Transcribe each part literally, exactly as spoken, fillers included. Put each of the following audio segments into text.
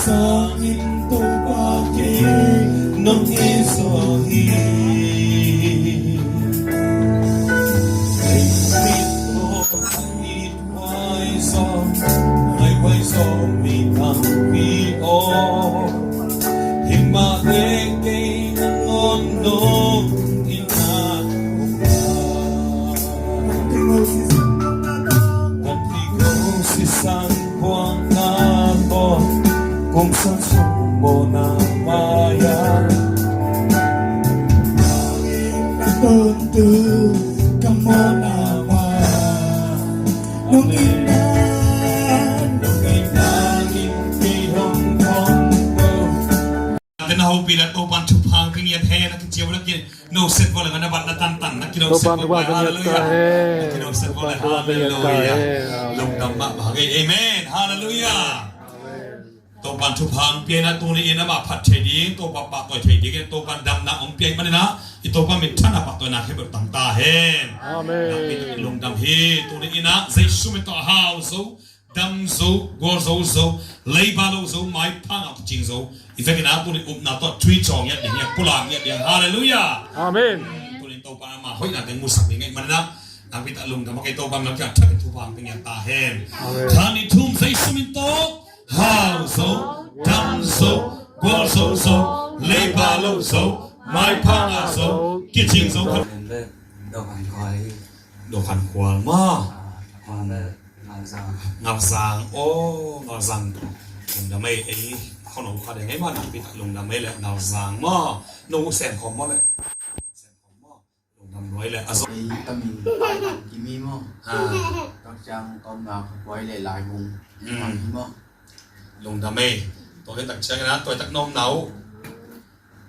Sangin Topa kei nong it zaw hi. Ei mit aw, a it huai zaw, a it huai zaw mi tampi aw. Hi mah leh kei nangawn nong it na. Kan pi ko sisan buang na ko, kong san sung mo na maya. Nangin na tun tu ka mo na ma. Nung ina, nung ina, in kei hong kong ko. Tena hopi la Topan thupha hong pia ngiat hen a kici uh la ki no set vawh le na bat na tantan na ki no set vawh le. Hallelujah. Na ki no set vawh le. Hallelujah. Lungdam mahmah ngei. Amen. Hallelujah. Topan thupha hong pia in a tuni in amah phat thei ding, Topa pahtawi thei ding in Topan damna hong pia ahih manin a i Topa min thanna pahtawi na khempeuh tang ta hen. Amen. Lungdam hi. Tuni in a Jesu min tawh hau zo, dam zo, gual zo zo, leiba lo zo, maipha ngah kicing zo. I vekin a tuni upna tawh tui cawng ngiat ding, ngiat pulak ngiat ding. Hallelujah. Amen. Tuni Topa ama hoihna teng musak ding ngei manna. Nakpi tak lungdam a kei Topa nam kiang thakin thupha ang ding ngiat ta hen. Amen. Khan i thum Jesu min tawh hau zo, dam zo, gual zo zo, leiba lo zo, maipha ngah zo, kicing zo. Dawkhan khual. Dawkhan khual maw? Ngalzang. Ngalzang. Aw, Ngalzang. Lungdam ei, ei. Khawng no kha deng ei maw, nakpi tak lungdam ei le Ngalzang maw? No sem khawm maw le? Sem khawm maw? Lungdam nuai le a zo. Ei, ka min Thailand Kimi maw? Ha. Takciang ka omna khuai le Laibung. Hmm. Maw? Lungdam ei. Tua hi takciang na, tua hi tak na omna uh.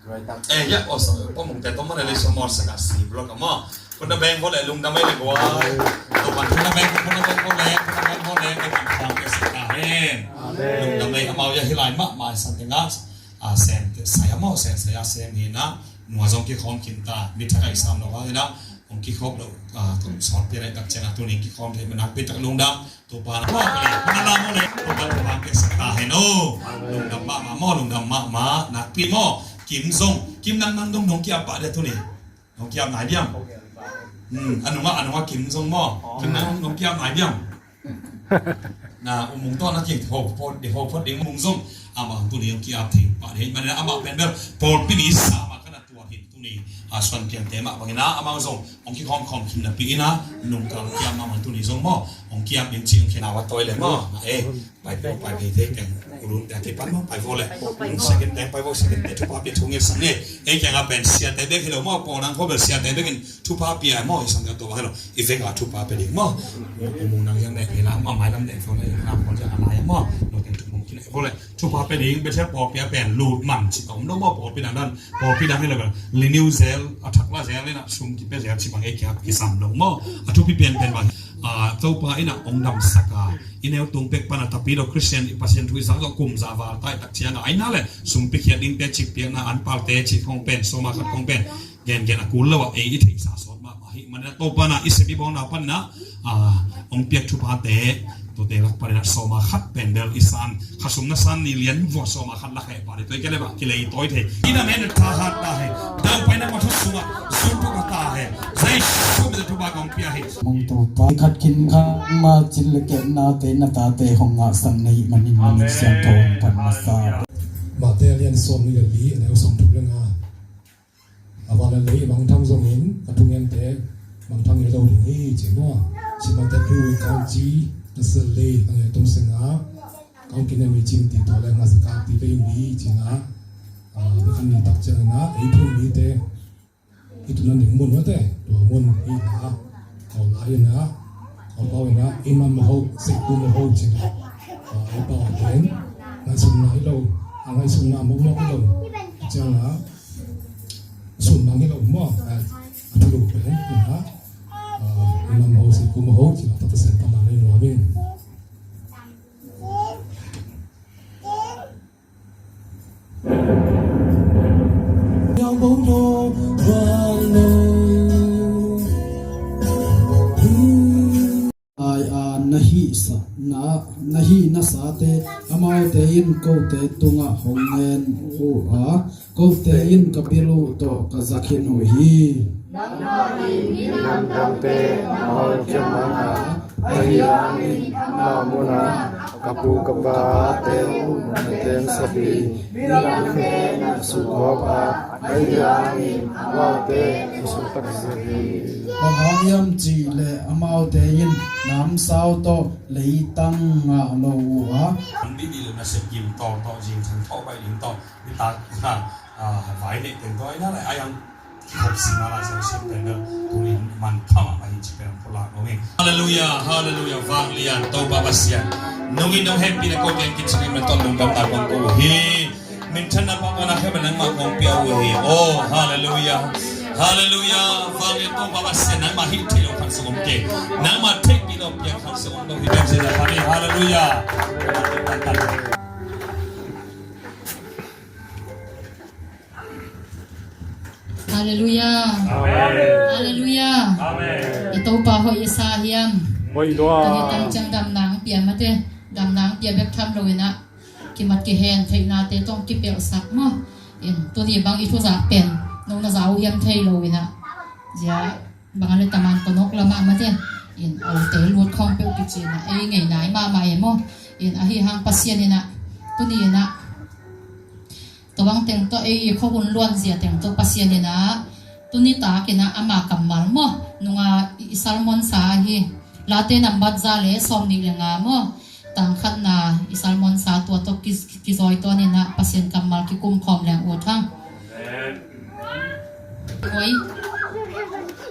Eh, ya, oh, sorry. Pamung te toma le le somor saka si blok amo. Puna beng bole lungdam ei le guai. Topan puna beng, puna beng bole, puna beng bole, ke pun khang ke saka hen. Amen. Lungdam ei amau ya hilai mahmah san te ngas. A, sem te saya mo, sem saya sem hi na. Nua zong kikhawm khin ta. Mi thakai sam lo ka hi na. Hong kikhawm lo, a, kong sawt pia lai takciang a tuni kikhawm thei manak pi tak lungdam. Topa na pawng le, puna lam le, Topa Topa ke sakta hen o. Lungdam mahmah maw, lungdam mahmah, nakpi maw, Kim zong, Kim nang nang dong dong kiap pah dia tuni. Dong kiap nai diam. Hmm, a nunga, a nunga Kim zong maw, Kim nang dong kiap nai diam. Na, U Mung tawh na king, ho, ho, ho, ho, ding Mung zong, ama tuni dong kiap thei pah dia, mana ama pen bel, pawlpi ni sa ma ka na tua hin. Tuni, a, suan kiangte mah bangin a, amau zong hong kikhawm khawm khin napi in a, nungkal kiam mahmah tuni zong maw, hong kiam in cing khin a va tawi le maw. Na e, pai pio pai pei te keng, ulun te a kipan maw, pai vo le. Second te pai vo, second te thupha pia thu nge sang nge. E kiang a pen siate bek hi lo maw, pawl nang kho bel siate bek in thupha pia maw, i sang te to va hi lo. I vek a thupha pia ding maw. U Mung nang yang ne, i lam a mai lam ne, vo le, i lam pawl yang a lai maw. No teng thu mung khin e vo le. Thupha pia ding, Bethel pawlpi a pen lut man cih a om lo maw, pawlpi dang dan, pawlpi dang hi lo bel, renew zel, a thak la zel in a sum kipia zel cih bang ei kia kisam lo maw. A thupi pianpian bang, a, Topa in a hong damsak a, i neu tung pek pan a tapi lo Christian, i Pasian thu i zak lo kum za val tai tak ciang a, ai na le, sum pikhiat ding te cik piakna an pal te cik khong pen, sawma khat khong pen, gen gen a kul lo a, ei i theihsa sawt mahmah hi. Manina Topa na i sep i bawlna panina, a, hong piak thuphate, tuate lak panina sawma khat pen bel i san, khasum na san ni lian vua sawma khat lak heh pah le, tua i ke le bah, kilei tawi thei. Ina men tha hat ta he, dau paina ma thu sunga, sun thu ka ta he, zai sum le thu ba kong pia he. Mong tu pa khat kin khat ma cil le ke na te na ta te hong ngah sang nei manin manin siang tho hong pan masa. Mate lian sawm ni le li, a neu sawm thum le nga. A van a lei mangthang zongin a thungente mangthang hi lo ding hi ci maw. Simate Khrih kan ci na sel lei a ngai tung senga kau kine mi cing ti tawh le nga saka ti vei mi ci na. A, ni kan ni tak ciang na ei thum mite i tunan ding mun mate tua mun hi na. Kau lai na. Kau pau na. I man ma ho, sek tu ma ho ci na. A, ei pau a pen. Ngai sum na hi lo. A ngai sum na mok mok hi lo. Ciang na. Sun mang hi lo maw, a, a thu lo pen, ina, a, ina maw si ku maw, ci la ta ta sen ta ma nei nuam in. Yang bong do, bang do. Ai a na hih sa, na, na hih na sate, amaute In kote tungah hong ngen uh a, kote in ka bil uh tawh ka za khin uh hi. Nangmah in minam dangte na hawlkhia man a, ahi hangin amau munah ka pu ka pate uh na tengsak hi. Minamte na sukgawp a, ahi hangin amaute na suktaksak hi. Bang hang hiam cih leh amaute in namsau tawh leitang ngah lo uh a, an bidi lo na sep gim tawh tawh zing khan thawh bai ding tawh. Nitak a, a, vai neih teng tawh ai na lai ai ang kikhop sing a lai sang sim teng deuh tunin manpha mahmah hi ci pen pulak om hi. Halleluiah, halleluiah, vanglian Topa Pasian. Nungin nong hehpihna ko teng kicingin na tawh lungdamna kong ko uh hi. Minthanna pamawhna khempeuh nangmah kong pia uh hi. Oh, halleluiah, halleluiah, vanglian Topa Pasian, nangmah hih theih loh khat zong om kei. Nangmah theihpih loh piang khat zong om lo hi. Halleluiah. Halleluiah. Amen. Halleluiah. Amen. I Topa hoih i sa hiam? Hoih lua. Tuni tang ciang damna ang pia mate, damna ang pia bek tham lo inah, kimat kihen theihnate tawh kipelhsak maw. In tuni bang i thuzak pen no na za uh hiam thei lo inah, zia bang a le taman konok lamah mate, in aute lut khawng peuh kici inah, ei ngei nai mahmah e maw. In ahi hang Pasian inah tuni inah tua bang teng tawh ei i khuahun luanzia teng tawh Pasian inah tuni tak inah ama kammal maw, nunga i, i sermon sa ahi. Late nambat za le sawm nih le nga maw, tang khatna i sermon sa tua tawh ki, ki, kizawi tuan inah Pasian kammal kikum khawm leng ut hang. Koi,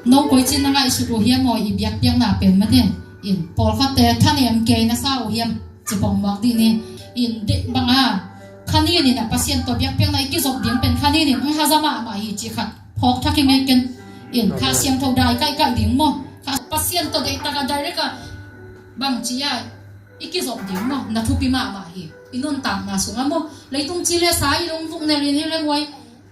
no koi cin na ngaihsut uh hiam aw, i biakpiakna pen mate? In pawlkhatte thanem kei na sa uh hiam? Ci pong muak dih ni. In dih bang a, kha nin inah Pasian tawh biakpiakna i kizop ding pen kha nin in ang haza mahmah hi ci khat phawk thak hi ngei ken. In Kha Siangtho dai kaihkaih ding maw, kha Pasian tawh deihtak a direct a bang ci a i kizop ding maw, na thupi mahmah hi. I nuntakna sungah maw, leitung ci le sa i lungvuk nel in hi le huai.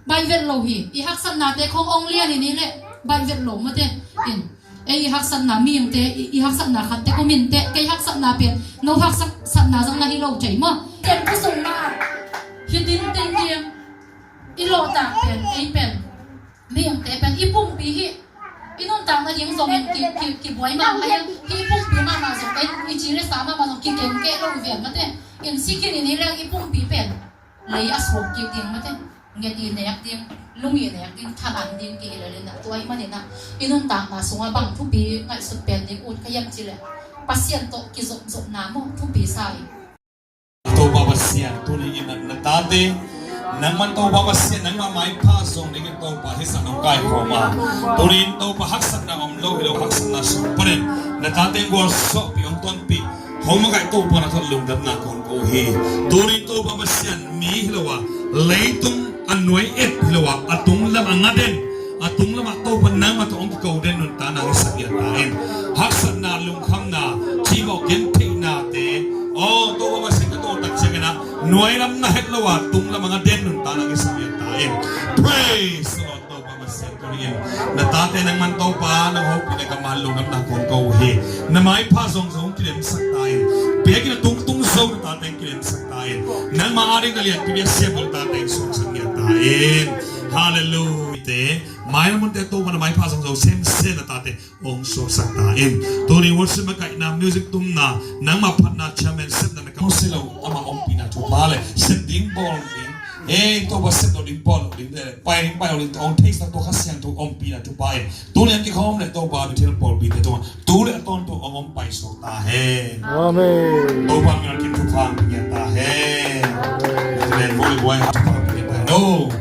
Baih vet lo hi. I haksatnate khong ong lian in hi leh baih vet lo mate. In ei i haksatna mihingte, i, i haksatna khatte ko minte, kei haksatna pen no haksak, satna zang na hi lo thei maw. Ken khusung ma hi din ding ding. I lawhtak pen, ei pen, mihingte pen i pumpi hi. I nuntakna ding zongin ki, ki, kibuai mahmah hi. Hi pumpi mahmah zong, ei i ci le sa mahmah zong kikeng keh lo i vian mate. In si khin in hi leng i pumpi pen lei a suak kik ding mate, nget i nek ding, lung i nek ding, thaman ding ki hi lel inah, tua ahih maninah i nuntakna sungah bang thupi ngaihsut pen ding ut ka hiam cih leh Pasian tawh kizopzopna maw thupi sa hi. Topa Pasian, tuni in na, na tate, nangman Topa Pasian, nangmah maipha zong dingin Topa hih sang hong kaikhawm a, tuni in Topa haksatna om lo hi lo, haksatna sung panin na tate gualzawhpih hong tonpih hong makaih Topa na tawh lungdamna kong ko hi. Tuni Topa Pasian, mi hi lo a, leitung a nuai et hi lo a, a tunglam a nga den, a tunglamah Topa nangmah tawh hong kiko den nuntakna hong sak ia ta in. Haksatna, lungkhamna, cimawh gentheihnate, aw Topa Pasian ka tawh tak ciangin a nuai lam na het lo a, tunglam a nga den nuntakna hong sak ia ta in. Praise the Lord. Topa Pasian, tuni in na tate nangman Topa nang hopih na kammal lungdamna kong ko uh hi. Na maipha zong zong kilemsak ta in. Biakinn a tungtung zo na tate kilemsak ta in. Nangmah ading na lianpi biak siam na tate suaksak ngiat ta in. Halleluiah. Te mai na munte Topa na maipha zong zo semsem na tate hong suaksak ta in. Tuni worship makaihna, music tumna, nangmah phatna, chairman sepna na ka hong si lo, ama ompihna thupha le sep ding bawl ding. Ei, Topa sep lo ding, bawl lo ding, pai ding, pai lo ding, hong theisak tua Kha Siangtho ompihna thupha in. Tuni a kikhawm le Topa Bethel pawlpite tungah tu le a tawntung hong om paisuak ta hen. Amen. Topa min a kim thupha hong pia ta hen. Amen. Amen. Voli buai ha thupha hong pia ta hen. No.